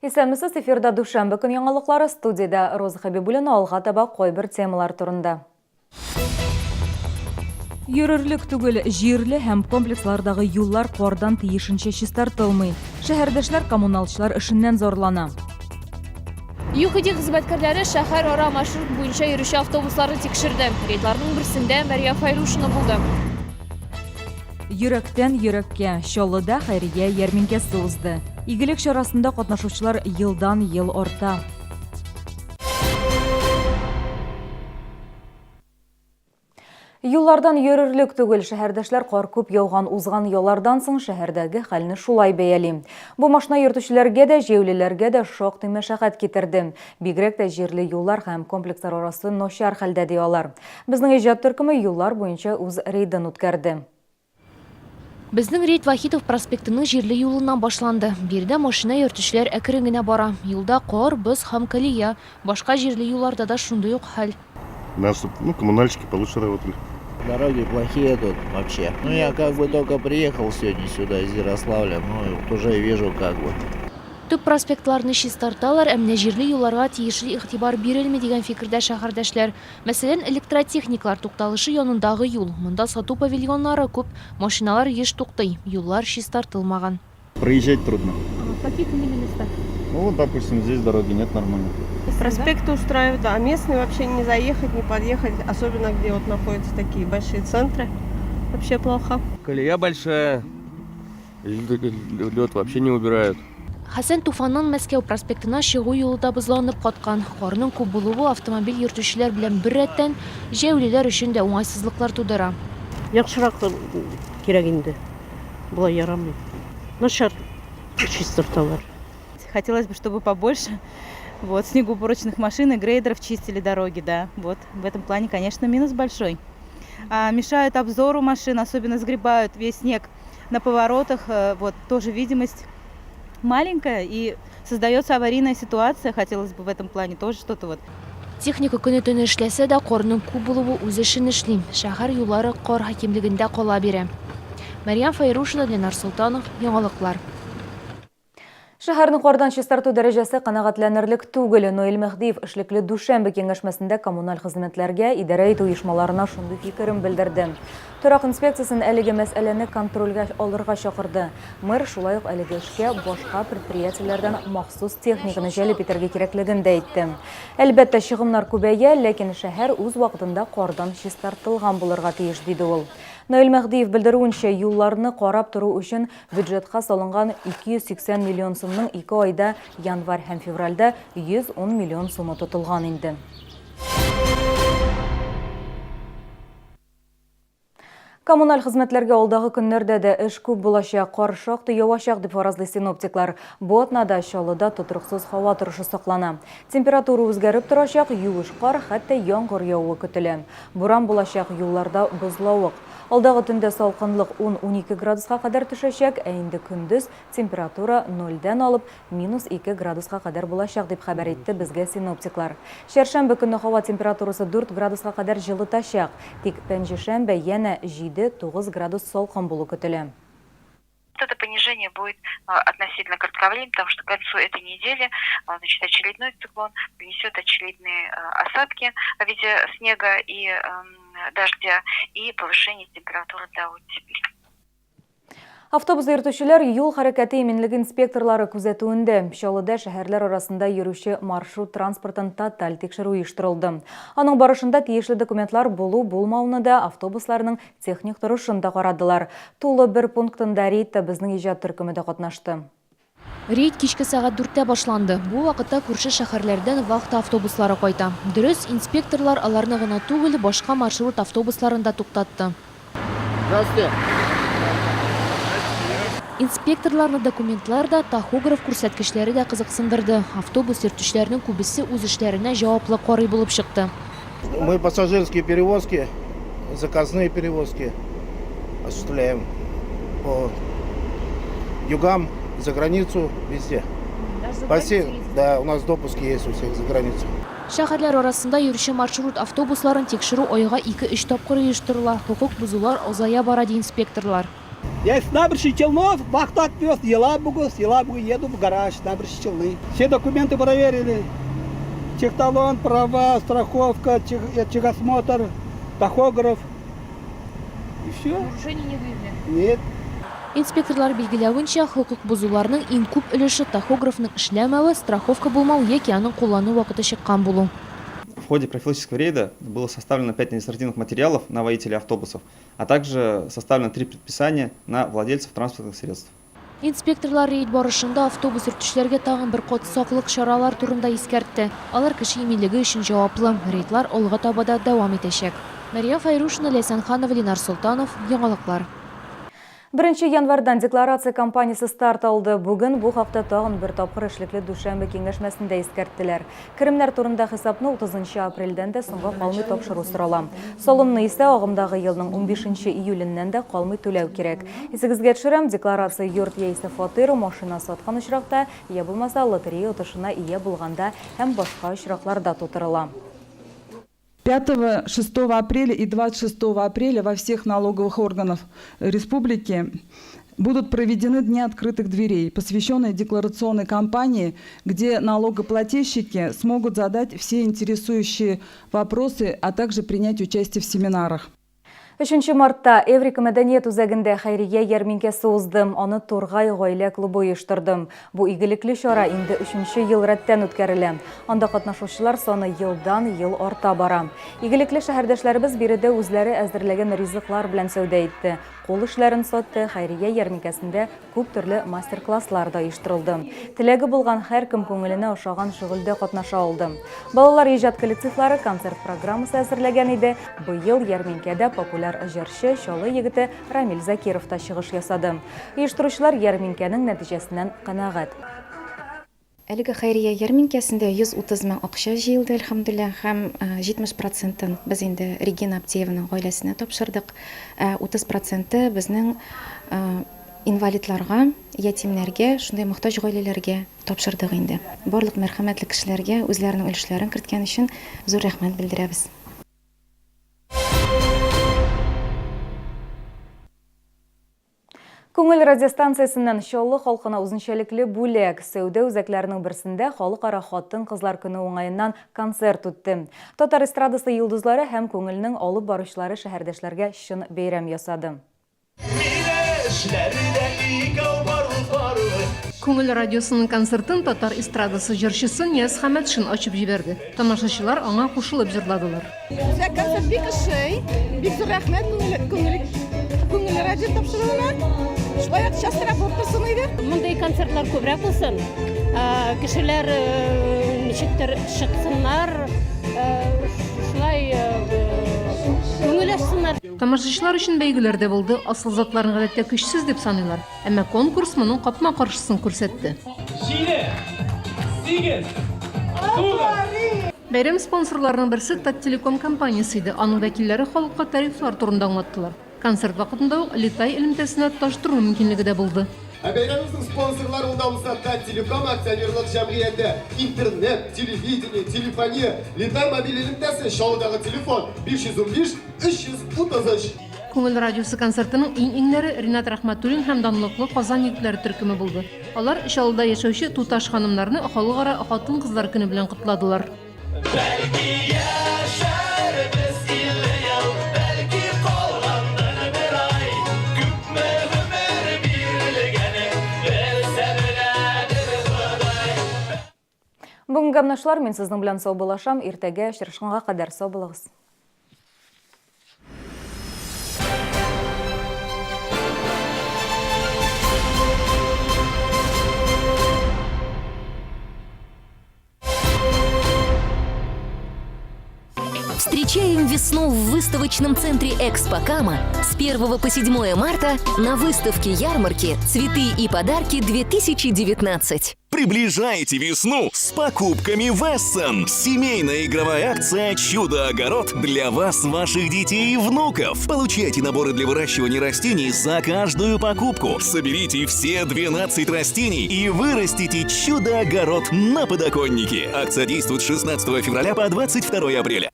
Исәнмесез, эфирда дүшәмбе көн яңалыклары, студиядә Роза Хәбибуллина, алга таба кайбер темалар турында. Йөрерлек түгел, җирле һәм комплекслардагы юллар кардан тиешенчә чистартылмый. Шәһәрдәшләр коммуналчылар эшеннән зарлана. ЮХИДИ хезмәткәрләре шәһәрара маршрут буенча йөрүче автобусларны тикшерде. Рейдларның берсендә Мәрьям Фәйрушина булды. Йөрәктән йөрәккә, Чаллыда хәйрия ярминкәсе узды. Игелек чарасында катнашучылар елдан-ел арта. Юллардан йөрерлек түгел, шәһәрдәшләр кар күп яуган узган яллардан соң шәһәрдәге хәлне шулай бәяли. Бу машина йөртүчеләргә дә, җәяүлеләргә дә шактый мәшәкать китерде. Бигрәк тә җирле юллар һәм комплекслар арасы начар хәлдә, ди алар. Безнең иҗат төркеме юллар буенча үз рейдын үткәрде. Безнең рейд Вахитов проспектының җирле юлыннан башланды. Биредә машина йөртүчеләр әкрен генә бара. Юлда кар, боз һәм колея. Башка җирле юлларда да шундый ук хәл. Надо, чтоб, ну, коммунальщики получше работали. Дороги плохие тут вообще. Ну, я как бы только приехал сегодня сюда из Ярославля, ну, вот уже вижу как бы. Төп проспектларны чистарталар, ә менә җирле юлларга тиешле игътибар бирелми дигән фикердә шәһәрдәшләр. Мәсәлән, электротехниклар тукталышы янындагы юл. Монда сату павильоннары күп, машиналар еш туктый, юллар чистартылмаган. Проезжать трудно. В каких именно местах? Ну вот, допустим, здесь дороги нет нормально. Проспекты устраивают, да, а местные вообще не заехать, не подъехать, особенно где вот находятся такие большие центры, вообще плохо. Колея большая, лед вообще не убирают. Хәсән Туфанның Мәскәү проспектына чыгу юлы да бозланып каткан. Карның күп булуы автомобиль йөртүчеләр белән беррәттән, җәяүлеләр өчен дә уңайсызлыклар тудыра. Яхшырак кирәк инде. Болай ярамый. Начар чистарталар. Хотелось бы, чтобы побольше вот, снегоуборочных машин и грейдеров чистили дороги, да. Вот, в этом плане, конечно, минус большой. А, мешают обзору машин, особенно сгребают весь снег на поворотах, вот, тоже видимость маленькая и создается аварийная ситуация. Хотелось бы в этом плане тоже что-то вот. Техника көне-төне эшләсә дә, карның күп булуы үз эшен эшли. Шәһәр юллары кар хакимлегендә кала бирә. Мәрьям Фәйрушина, Ленар Солтанов, Яңалыклар. Шәһәрне кардан чистарту дәрәҗәсе канәгатьләнерлек түгел. Наил Мәһдиев эшлекле дүшәмбе киңәшмәсендә коммуналь хезмәтләргә, идарә итү оешмаларына шундый фикерен белдерде. Торак инспекциясен әлеге мәсьәләне контрольгә алырга чакырды. Мэр шулай ук әлеге эшкә башка предприятиеләрдән махсус техниканы җәлеп итәргә кирәклеген дә әйтте. Әлбәттә, чыгымнар күбәя, ләкин шәһәр үз вакытында кардан чистартылган булырга тиеш, диде ул. Наил Мәһдиев белдерүенчә, юлларны карап тору өчен Бюджетка салынган 280 миллион сумның ике айда, январь һәм февральдә 110 миллион сумы тотылган инде. Коммуналь хезмәтләргә алдагы көннәрдә дә эш күп булачак, кар шактый явачак, дип фаразлый синоптиклар. Бу атнада Чаллыда тотрыксыз һава торышы саклана. Температура үзгәреп торачак, юеш кар, хәтта яңгыр явуы көтелә. Буран булачак, юлларда бозлавык. Алдагы төндә салкынлык ун-унике градуска кадәр төшәчәк, ә инде көндез температура нольдән алып минус ике градуска кадәр булачак, дип хәбәр итте безгә синоптиклар. Чәршәмбе көнне һава температурасы дүрт градуска кадәр җылытачак, тик пәнҗешәмбе янә җиде-тугыз градус салкын булу көтелә. Вот это понижение будет относительно кратковременным, потому что к концу этой недели, значит, очередной циклон принесет очередные осадки в виде снега и дождя и повышение температуры до оттепели. Автобус йөртүчеләр юл хәрәкәте иминлеге инспекторлары күзәтүендә. Чаллыда шәһәрләр арасында йөрүче маршрут транспортын тоталь тикшерү оештырылды. Аның барышында тиешле документлар булу-булмауны да, автобусларның Техник торышын да карадылар. Тулы бер пунктында рейдта безнең иҗат төркеме дә катнашты. Рейд кичке сәгать дүрттә башланды. Бу вакытта күрше шәһәрләрдән вахта автобуслары кайта. Дөрес, инспекторлар аларны гына түгел, башка маршрут автобусларын да туктатты. Здравствуйте. Инспекторларны документлар да, тахограф күрсәткечләре дә кызыксындырды. Автобус йөртүчеләрнең күбесе үз эшләренә җаваплы карый булып чыкты. Мы пассажирские перевозки, заказные перевозки осуществляем по югам, за границу, везде. По всей, да, у нас допуски есть у всех за границу. Шәһәрләр арасында йөрүче маршрут автобусларын тикшерү айга ике-өч тапкыр оештырыла. Хокук бозулар азая бара, ди инспекторлар. Я из Набережных Челнов, вахту отвез, Елабугу, с Елабугу еду в гараж, Набережные Челны. Все документы проверили. Техталон, права, страховка, техосмотр, тахограф. И все. Нарушений не выявили? Нет. Инспекторлар билгеләвенчә, хокук бозуларның иң күп өлеше тахографның эшләмәве, страховка булмау яки аның куллану вакыты чыккан булу. В ходе профилактического рейда было составлено 5 административных материалов на водителей автобусов, а также составлено 3 предписания на владельцев транспортных средств. Инспекторлар рейд барышында автобус йөртүчеләргә тагын бер кат саклык чаралар турында искәртте. Алар кеше иминлеге өчен җаваплы. Рейдлар алга таба да дәвам итәчәк. Мәрьям Фәйрушина, Ләйсән Ханова, Ленар Солтанов, Яңалыклар. Беренче январьдан декларация кампаниясе старт алды. Бүген бу хакта тагын бер тапкыр эшлекле дүшәмбе киңәшмәсендә искәрттеләр. Керемнәр турында хисапны 30 апрельдән дә соңга калмый тапшыру сорала. Салымны исә агымдагы елның 15 июленнән дә калмый түләү кирәк. Исегезгә төшерәм, декларация йорт яисә фатир, машина саткан очракта, я булмаса лотерея отышына ия булганда һәм башка очракларда тутырыла. 5, 6 апреля и 26 апреля во всех налоговых органах республики будут проведены дни открытых дверей, посвященные декларационной кампании, где налогоплательщики смогут задать все интересующие вопросы, а также принять участие в семинарах. Өченче мартта Эврика мәдәният үзәгендә хәйрия ярминкәсе узды. Аны Тургай гаилә клубы оештырды. Бу игелекле чара инде өченче ел рәттән үткәрелә. Анда катнашучылар саны елдан-ел арта бара. Игелекле шәһәрдәшләребез биредә үзләре әзерләгән ризыклар белән сәүдә итте, кул эшләрен сатты, хәйрия ярминкәсендә күп төрле мастер-класслар да оештырылды. Теләге булган һәркем күңеленә ошаган шөгыльдә катнаша алды. Балалар иҗат коллективлары концерт программасы әзерләгән иде. Быел ярминкәдә популяр җырчы, Чаллы егете Рамил Закиров та чыгыш ясады. Оештыручылар ярминкәнең нәтиҗәсеннән канәгать. Әлеге хәйрия ярминкәсендә 130 мең акча җыелды, әлхәмдүлилләһ, һәм 70 процентын без инде Регина Аптееваның гаиләсенә тапшырдык. Ә 30 проценты безнең инвалидларга, ятимнәргә, шундый мохтаҗ гаиләләргә тапшырдык инде. Барлык мәрхәмәтле кешеләргә үзләренең өлешләрен керткән өчен зур рәхмәт белдерәбез. Күңел радиостанциясеннән Чаллы халкына үзенчәлекле бүләк. Сәүдә үзәкләренең берсендә Халыкара хатын-кызлар көне уңаеннан концерт үтте. Татар эстрадасы йолдызлары һәм Күңелнең алып баручылары шәһәрдәшләргә чын бәйрәм ясады. Күңел радиосының концертын татар эстрадасы җырчысы Нияз Хәмәтшин ачып җибәрде. Тамашачылар аңа кушылып җырладылар. Безгә концерт бик ошый. Бик зур рәхмәт күңел күңел күңел радио тапшыруына. Шулай ук частырак булып торсын иде. Мондый концертлар күбрәк булсын. Кешеләр ничектер чыксыннар, шулай күңел ачсыннар. Тамашачылар өчен бәйгеләр дә булды. Асыл затларны гадәттә көчсез дип саныйлар. Әмма конкурс моның капма-каршысын күрсәтте. Җиде, сигез, тугыз. Бәйрәм спонсорларының берсе Таттелеком компаниясе иде. Аның вәкилләре халыкка тарифлар турында аңлаттылар. Концерт вакытында ук Летай элемтәсенә тоташтыру мөмкинлеге дә булды. Ә бәйрәмебезнең спонсорлары ул да булса Таттелеком акционерлык җәмгыяте, интернет, телевидение, телефония, Летай мобиль элемтәсе, Чаллыдагы телефон 515 333. Күңел радиосы концертының иң-иңнәре Ринат Рәхмәтуллин һәм данлыклы Казан егетләре төркеме булды. Алар Чаллыда яшәүче туташ-ханымнарны Халыкара хатын-кызлар көне белән котладылар. Бәлки яшәрбез 50 ел, бәлки калгандыр бер ай. Күпме гомер бирелгәнен белсә беләдер Ходай. Бүгенгә менә шулар, мин сезнең белән саубуллашам, иртәгә очрашканга кадәр сау булыгыз. Встречаем весну в выставочном центре «Экспо Кама» с 1 по 7 марта на выставке ярмарки «Цветы и подарки 2019». Приближайте весну с покупками в Эссен. Семейная игровая акция «Чудо-огород» для вас, ваших детей и внуков. Получайте наборы для выращивания растений за каждую покупку. Соберите все 12 растений и вырастите чудо-огород на подоконнике. Акция действует с 16 февраля по 22 апреля.